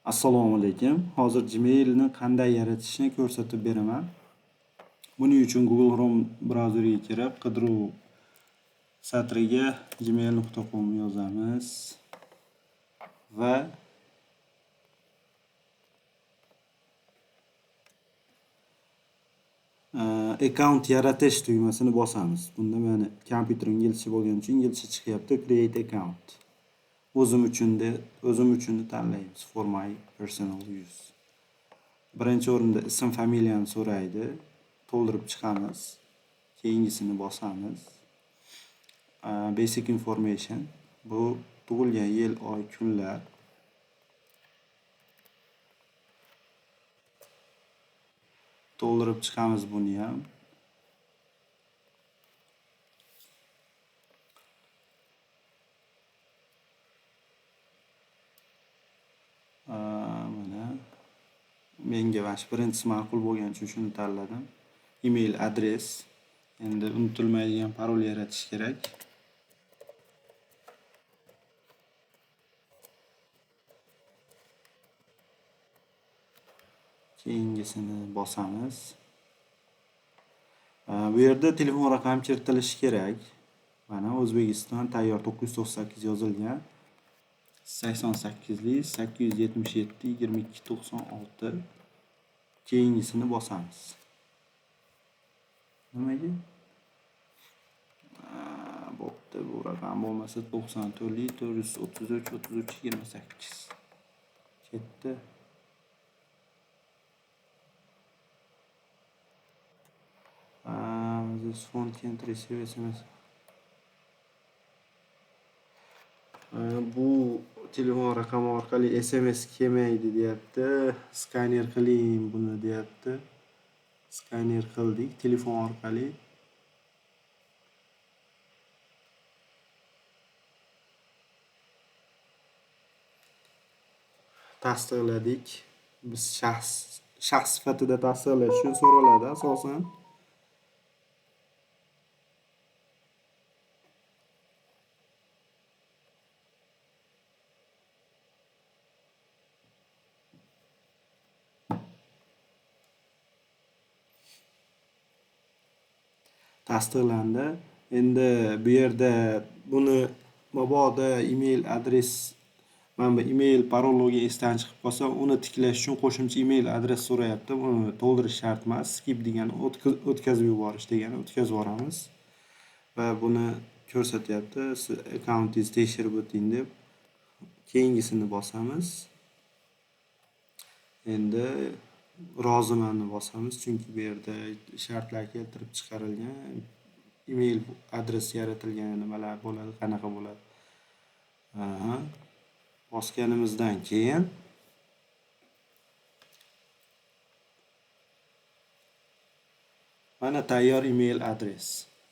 Assalomu alaykum. Hozir Gmailni qanday yaratishni ko'rsatib beraman. Buning uchun Google Chrome brauzeriga kirib, qidiruv satriga gmail.com yozamiz va account yaratish tugmasini bosamiz. Bunda mani kompyuterim inglizcha bo'lgani uchun inglizcha chiqyapti. Create account. O'zim uchun de, o'zim uchun tanlaymiz. For my personal use. Birinchi o'rinda ism, familiyani so'raydi. To'ldirib chiqamiz. Keyingisini bosamiz. Basic information. Bu tug'ilgan yil, oy, kunlar. To'ldirib chiqamiz buni ham. Mana menga mana shu birinchisi ma'qul bo'lgani uchun shuni tanladim. Email adres. Endi unutilmaydigan parol yaratish kerak. Keyingisini bosamiz. Bu yerda telefon raqami kiritilishi kerak. Mana O'zbekiston tayyor 998 yozilgan. 88lik 877 22 96. Keyingisini bosamiz. Nimaga? Bo'pti, bu raqam bo'lmasa 94lik 433 33 28. Ketdi. This phone can't receive SMS. Bu telefon raqami orqali SMS kelmaydi deyapti. Skaner qiling buni deyapti. Skaner qildik telefon orqali. Tasdiqladik. Biz shaxs sifatida tasdiqlash uchun so'raladi asosan. Tasdiqlandi. Endi bu yerda buni mabodo email adres, mana bu email parol esdan chiqib qolsa, uni tiklash uchun qo'shimcha email adres so'rayapti. Buni to'ldirish shart emas. Skip degani o'tkazib yuborish degani, o'tkazib yuboramiz. Va buni ko'rsatyapti. Siz akkauntingizni tekshirib o'ting deb. Keyingisini bosamiz. Endi rozimanni bosamiz, chunki bu yerda shartlar keltirib chiqarilgan. Email adres yaratilgan, nimalar bo'ladi, qanaqa bo'ladi. Aha. Bosganimizdan keyin mana tayyor email adres.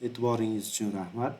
E'tiboringiz uchun rahmat.